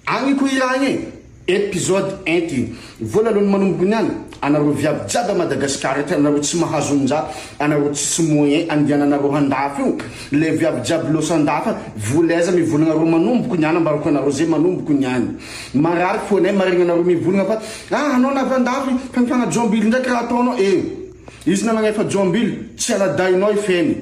Agny ko i raha igny e! Episode un ty. Voalohany manomboka niany, anareo viavy jiaby a Madagascar aty anareo tsy mahazo onja, anareo tsisy moyen andiananareo handafy io, le viavy jiaby losa andafy vola aiza mivolagna reo manomboko niany ambarako anareo ze manomboko niany. Marary fonay maregny anareo mivolagna fa ah anao navy andafy fa mifagnajômbily ndraiky raha ataonao e! Izy nanagnefa jômbily tsy anadahinao i feny.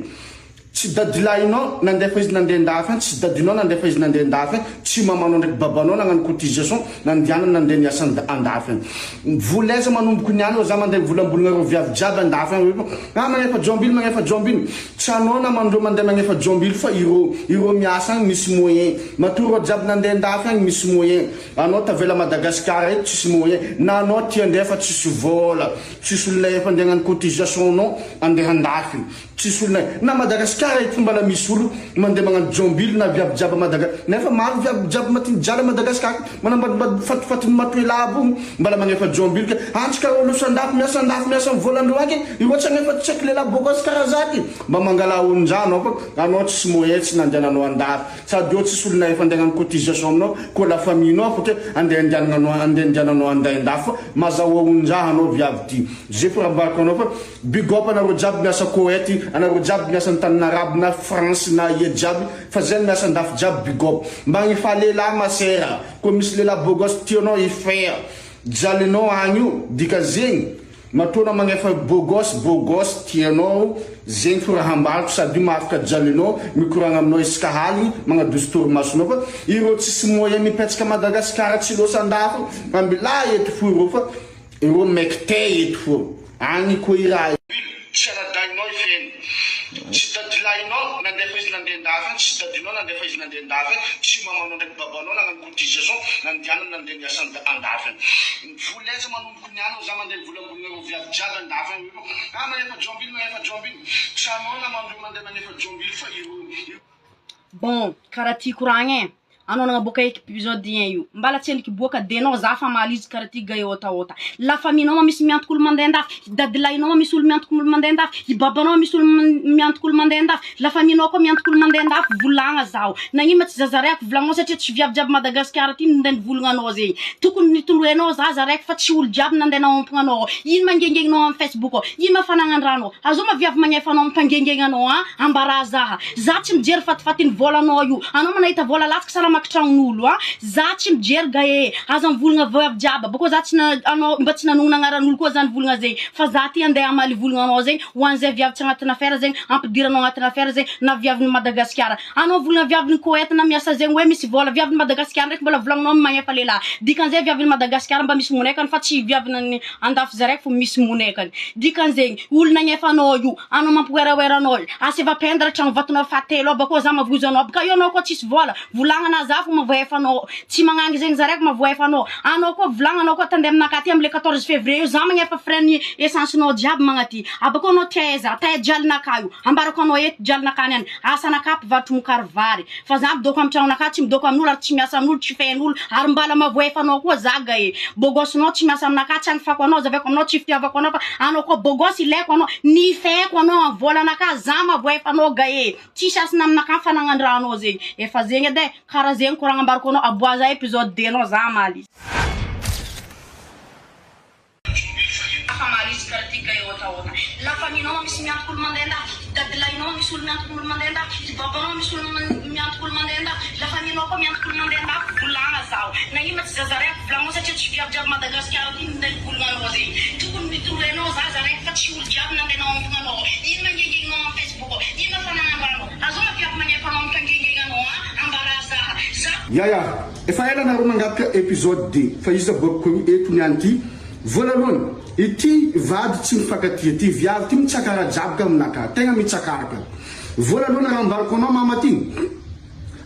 Tsy dadilahinao nandefa izy nandeha ndafy any, tsy dadinao nandefa izy nandeha ndafy any, tsy mamanao ndraiky babanao nagnano cotisation nandianany nandeha niasa andafy any. Vola aiza manomboko niany oa za mandeha mivolambolagna reo viavy jiaby andafy any hoe ah magnefa jombily magnefa jombily, tsy anao namandreo mandeha magnefa jombily fa ireo ireo miasa agny misy moyen, matoa reo jiaby nandeha ndafy agny misy moyen, anao tavela Madagascar eto tsisy moyen, na anao tia andeha fa tsisy vola, tsisy olona efa andeha hagnano cotisation nao andeha andafy. Tsisy olona na Madagascar eto mbala misy olo mandeha magnano jombilo na viavy jiaby Madaga nefa maro viavy jiaby maty mijaly a Madagascar manambadimbady fatifatiny matoela aby io mbala magnefa jombilo ke antsika olo sandafy miasa andafy miasa am volandreo agny ireo tsy agnefa tsy haiko lehilahy bogosy karaha za ty mba mangala onja anao fa anao tsisy moyen tsy nandehananao andafy sady eo tsisy olona efa andeha hagnano cotisation aminao koa la famille nao afaka andeha andiananao andeha andiananao andaindafy fa mazahoa onja anao viavy ty ze fo raha ambarako anao fa Big up anareo jiaby miasa Koety, anareo jiaby miasa antaninarabo na France na ia jiaby fa zay miasa andafy jiaby big up. Mba agnefa lehilahy ma sera, koa misy lehilahy beau gosse tianao i faire jalinao agny io dika zegny matoa anao magnefa beau gosse beau gosse tianao zegny fo raha ambarako sady io mahafaka jalinao mikoragna aminao isaka aligny magnadoso torimasonao fa ireo tsisy moyen mipetsaka Madagascar tsy losa andafy fa milay eto fo ireo fa Ireo mec te eto fo agny koa i raha io. Tsy anadahinao i feno. Tsy dadilahinao nandefa izy nandeha andafy any, tsy dadinao nandefa izy nandeha andafy any, tsy mamanao ndraiky babanao nagnano cotisation nandianany nandeha niasa andafy any. Vola aiza manomboko niany za mandeha mivolambolanareo viavy jiaby andafy any ireo ah magnefa jombilo magnefa jombilo tsy anao namandreo mandeha magnefa jombilo fa ireo. Bon, karaha ty koragna e, anao nagnaboaka episode un io, mbala tsy endriky boaka de anao za fa maly izy karaha ty gay ôtaôta, la famille nao ma misy miantoko olo mandeha andafy, i dadilahinao ma misy olo miantoko olo mandeha andafy, i babanao ma misy olo miantoko olo mandeha andafy, la famille nao koa miantoko olo mandeha andafy, volagna zaho, nagnino ma tsy zaza raiky volagnao satria tsy viavy jiaby Madagasikara ty ninday nivolagna anao zegny, tokony nitondroenao zaza raiky fa tsy olo jiaby nandeha naompagna anao, ino ma angengegnanao amy facebook ao, ino ma fanagnandranao, azao ma viavy magnefa anao mampangengegna anao an, ambarà zaha. Za tsy mijery fatifatiny volanao io anao ma nahita vola latsaka sa namaky tragnon'olo a za tsy mijery ga ee aza mivolagna viavy jiaby bôkô za tsy na anao mba tsy nanognona agnaran'olo koa za nivolagna zegny fa za ty andeha hamaly volagna anao zegny ho an'izay viavy tsy agnatina affaire zegny ampidiranao agnatina affaire zegny na viavin'i Madagasikara anao mivolagna viavin'i Koety na miasa zegny hoe misy vola viavin'i Madagasikara ndraiky mbola volagninao magnefa lehilahy dikan'izay viavin'i Madagasikara mba misy monekany fa tsy viavin'ny andafy zaraiky fô misy monekany dikan'izegny olo nagnefa anao io Anao mampiwerawera anao io. Aseva pendre tragno vatonao fahatelo ao bakeo za mavozo anao baka eo anao koa tsisy vola volagna na za fo mavoefa anao tsy magnangy zegny za raiky mavoefa anao anao koa volagna anao koa tande aminakahy aty amle 14 février io za magnefa frais ny essence nao jiaby magnaty abakeo anao tia aiza taia jalinakahy io ambarako anao eto jalinakahy niany asanakahy mpivarotro mokary vary Fa za midoko am tragnonakahy tsy midoko amin'olo ary tsy miasa amin'olo tsy fehin'olo ary mbala mavoefa anao koa za ga e bogosy-nao tsy miasa aminakahy tsy anifako anao zavaiko aminao tsy fitiavako anao fa anao koa bogosy ilaiko anao nifeheko anao am volanakahy za mavoefa anao ga e tsisy hasina aminakahy fanagnandranao zegny efa zegny edy e kara zegny koragna ambarako anao aboaza episode deux nao za hamaly izy. Afa marisika ry ty gay ôtaôta. La famille nao misy miantoko olo mandeha andafy, dadilahinao misy olo miantoko olo mandeha andafy, i babanao misy olo miantoko olo mandeha andafy, la famille nao koa miantoko olo mandeha andafy, volagna zaho. Nagnino ma tsy zaza raiky volagnao satria tsy viavy jiaby Madagasikara ty minday volagna anao zegny. Tokony nitoroenao zaza raiky fa tsy olo jiaby nandeha naompogna anao. Ino mangengegnao am facebook ao? Ino ma fanagnandranao? Azao ma viavy magnefa anao mifangengegnanao an? Ambarà zaha. Za. Ya ya, efa ela nareo nangataka episode de fa iza boakiko eto niany ty voalohany ity vady tsy mifankatia ty viavy ty mitsakara jiaby ka aminakahy tegna mitsakaraka voalohany raha ambarako anao mama ty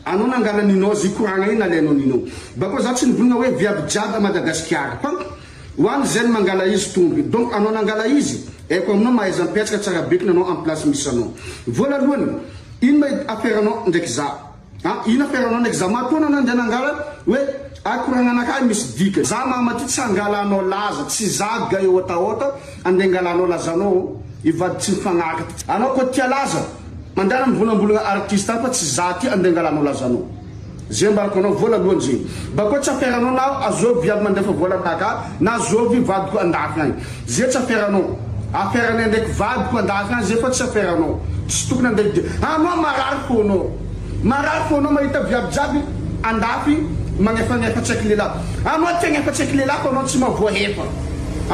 anao nangala ninao zy koragna iny nalainao ninao bakeo za tsy nivolagna hoe viavy jiaby a Madagasikara fa ho any zay ny mangala izy tompony donc anao nangala izy aiko aminao mahaiza mipetraka tsara bekiny anao am place misy anao voalohany ino ma affaire anao ndraiky za A ino affaire anao ndraiky za matoa anao nandeha nangala hoe akoragnanakahy misy dikany za mama ty tsy hangalanao laza tsy za gay ôtaôta andeha hangalanao lazanao i vady tsy mifagnaraka ty anao koa tia laza mandehana mivolambolagna artiste any fa tsy za ty andeha hangalanao lazanao. Zay ambarako anao voalohany zay. Bakeo tsy affaire-nao na azovy viavy mandefa vola aminakahy na azovy vadiko andafy agny. Zay tsy affaire-nao. Affaire-nay ndraiky vadiko andafy agny zay fa tsy affaire-nao. Tsy tokony andeha hidi. Anao marary fônao. Marary fônao mahita viavy jiaby andafy magnefanefa tsaiky lehilahy. Anao tia agnefa tsaiky lehilahy fa anao tsy mahavoahefa.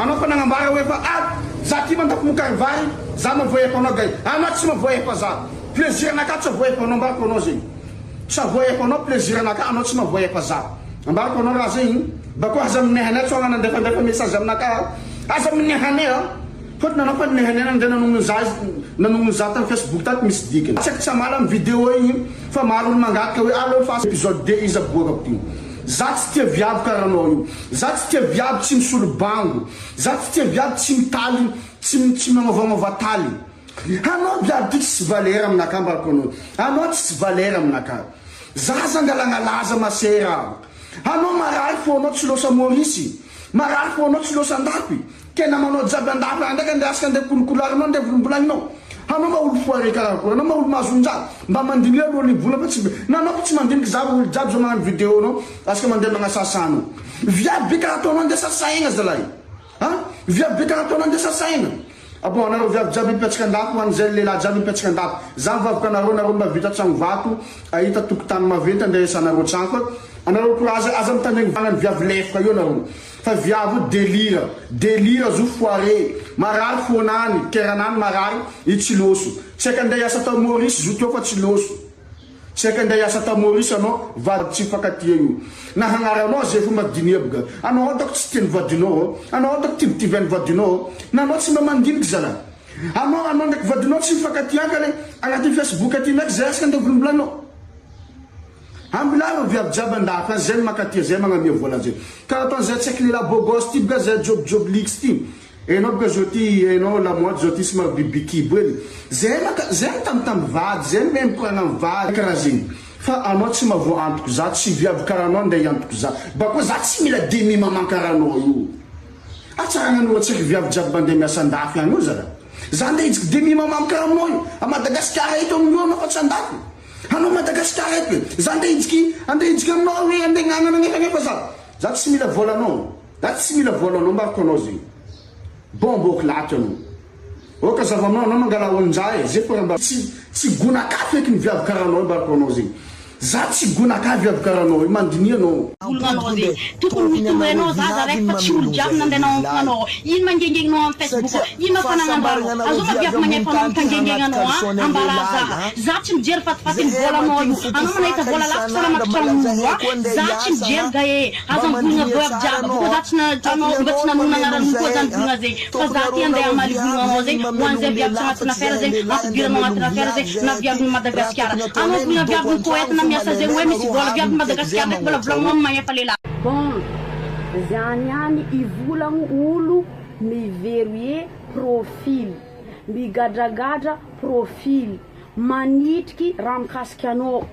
Anao fa nagnambara hoe fa ah za ty mandafy mokary vary za mahavoahefa anao gay. Anao tsy mahavoahefa za. Plaisir-nakahy tsy havoahefa anao ambarako anao zegny. Tsy avoaeko anao plaisir anakahy anao tsy mavoaeko za. Ambarako anao raha zegny bakeo aza minehaneh tsao anao nandefandefa message aminakahy aza minehaneh a! Fôtony anao fa ninehaneh nandeha nanogno za nanogno za tam facebook tato misy dikany. Tsy haiko tsy hamaly am video igny fa maro olo mangataka hoe aleo fa episode deux izy aboakako ty. Za tsy tia viavy karaha anao io. Za tsy tia viavy tsy misolo bango. Za tsy tia viavy tsy mitaly tsy tsy magnovagnova taly. Anao biaby ty tsisy valeur aminakahy ambarako anao anao tsisy valeur aminakahy zaza angalagna laza masera anao marary fo anao tsy losa Maurice marary fo anao tsy losa andafy ke namanao jiaby andafy agny ndraiky andeha asaka andeha kolokolarinao andeha volombolagnao anao mba olo foire karakory anao mba olo mahazonja mba mandiniha aloha ny vola fa tsy na anao ko tsy mandiniky za olo jiaby zao magnano video anao asaka mandeha magnasasa anao viavy be karaha ataonao andeha sasaigna zalahy. A! Viavy be karaha ataonao ndeha sasaina. A bon anareo viavy jiaby mipetraka andafy ho an'izay lehilahy jiaby mipetraka andafy za mivavaka anareo nareo mba vita tragno vato ahita tokotany maventy andeha hiasanareo tragno fa anareo courage aza mitandregny valan'ny viavy lefaka io nareo fa viavy io delire delire zo foire marary fonany keranany marary i tsy loso tsy haiko andeha hiasa tao Maurice zo teo fa tsy loso. Tsy haiko andeha hiasa tao Maurice anao vady tsy mifankatia io. Na hagnaranao ze fomba diniha boka. Anao ataoko tsy tian'ny vadinao ô. Anao ataoko tivitivan'ny vadinao ô. Na anao tsy mba mandiniky zalahy. Anao anao ndraiky vadinao tsy mifankatia ankany agnatin'ny facebook aty ndraiky zay asaka andeha volombolanao. Ambilà reo viavy jiaby andafy any zay no mankatia zay magnamia vola zay. Karaha ataon'izay tsy haiko lehilahy beau gosse ty boka zay job job lix ty. Enao boka zao ty enao lamaody zao ty somary biby kibo hely zay maka zay mitambitamby vady zay mahay mikoragna am vady karaha zegny fa anao tsy mahavoa antoko za tsy viavy karaha anao ndeha hiantoko za bakeo za tsy mila demi maman karaha anao io atsaragna anao tsaiky viavy jiaby mandeha miasa andafy agny io zala za ndeha hijiky demi maman karaha aminao io a Madagascar eto amin'io anao fa tsy andafy anao Madagascar eto e za ndeha hijiky andeha hijiky aminao hoe andeha hagnanagnefanefa za za tsy mila volanao. Za tsy mila volanao ambarako anao zegny. Bon bôky laty anao. Oka zava aminao anao mangala olonja e, zay fô raha mba tsy tsy gonaka feky ny viavy karaha anao ambarako anao zegny. Za tsy gonaka viavy karaha anao io, mandiniha anao. Volonanao zegny. Tokony hotonoinao zaza raiky fa tsy olo jiaby nandeha naompona anao. Ino mangengegnanao am facebook ao? Ino fanagnambaranao? Azao ma viavy magnefa anao mitangengegnanao an? Ambarà zaha. Za tsy mijery fatifatin'ny volanao io. Anao ma nahita vola lafo tsy namaky tragnon'olo an? Za tsy mijery ga e. Aza mivolagna voavy jiaby boko za tsy anao mba tsy nanonona agnaran'olo koa zany volagna zegny fa za ty andeha hamaly volagna anao zegny ho an'izay viavy tsy agnatina affaire zegny ampidiranao agnatina affaire zegny na viavin'i Madagasikara anao volagna viavin'i Koety na miasa zegny hoe misy vola viavin'i Madagasikara ndraiky mbola volagninao amin'ny magnefa lehilahy. Bon, zany ihany ivolagno olo mi-verrouiller profil, migadragadra profil, manitriky raha mikasika anao.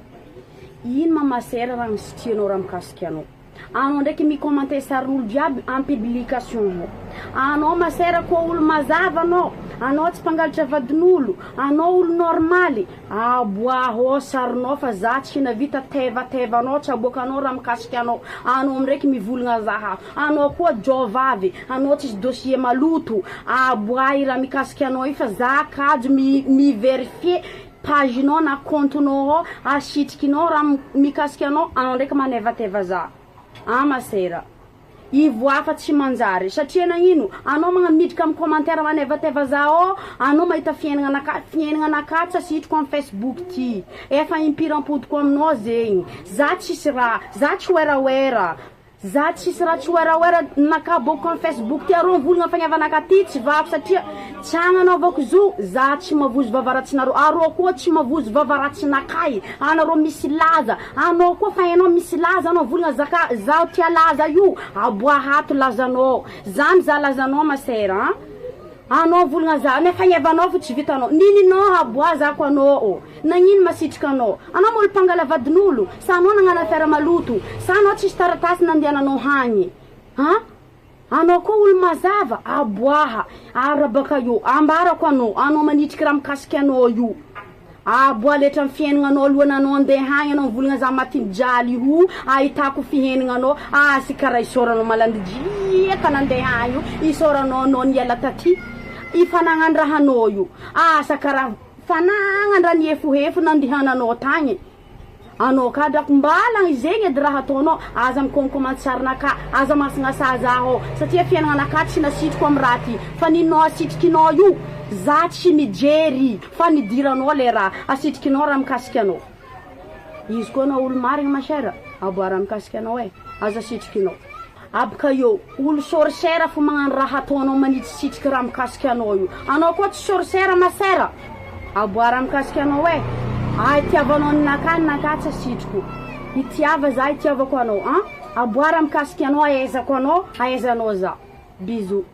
Ino ma ma sœur raha nisitrihanao raha mikasika anao? Anao ndraiky mi commenter sarin'olo jiaby en publication ao. Anao ma sœur koa olo mazava anao, anao tsy mpangalatra vadin'olo, anao olo normaly, aboaho ao sarinao fa za tsy navita tevateva anao tsy aboakanao raha mikasika anao, anao ndraiky mivolagna za anao koa jovavy, anao tsisy dossier maloto, aboahy raha mikasika anao io fa za kajo mi mi verifier Page nao na compte nao ao asitrikinao raha mikasika anao, anao ndraiky manevateva za ah masera ivoaha fa tsy manjary satria nagnino anao magnano miditra am commentaire manevateva za ao anao mahita fiaignana anakahy fiaignana anakahy tsy asitriko am facebook ty efa impiry ampodiko aminao zegny za tsisy raha za tsy werawera Za tsisy raha tsy oeraoera naka boko am facebook ty arô mivolagna fagnavanaka ty tsy vako satria tsy agnanaovako zo za tsy mavozo vava ratsinareo arô koa tsy mavozo vava ratsinakay anareo misy laza anao koa fa hainao misy laza anao mivolagna zaka zaho tia laza io aboaha ato lazanao za mizaha lazanao ma sœur a anao mivolagna za nefa fagnevanao fo tsy vitanao nininao aboaha zako anao ô. Nagnino masitrika anao? Anao ma olo mpangala vadin'olo? Sa anao nagnano affaire maloto? Sa anao tsisy taratasy nandehananao hagny? Ha? Anao koa olo mazava? Aboaha! Ary baka eo, ambarako anao, anao manitriky raha mikasiky anao io. Aboa letra ny fiaignananao alohan anao andeha agny anao mivolagna za maty mijaly ho ahitako fihegnananao ah sy karaha isaoranao malandriaka nandeha agny io isaoranao anao niala taty i fanagnandrahanao io asa karaha fanagnandraha niefohefo nandehananao tagny. Anao ka drako mbalagny zegny edy raha ataonao, aza mikomakomanty sarinakà, aza mahasigna za ao, satria fiaignananakà tsy nasitriko amy raha ty, fa ninao asitrikinao io, za tsy mijery fa nidiranao le raha, asitrikinao raha mikasika anao, izy koa anao olo marigny ma chère, aboa raha mikasika anao e, aza asitrikinao, abaka eo olo sorcière fo magnano raha ataonao manitsisitriky raha mikasika anao io, anao koa tsy sorcière ma sœur. Aboa raha mikasika anao eh! Ah itiavanao ninakah ninakah tsy asitriko itiava za itiavako anao an! Aboa raha mikasika anao ahaizako anao ahaizanao za bisous.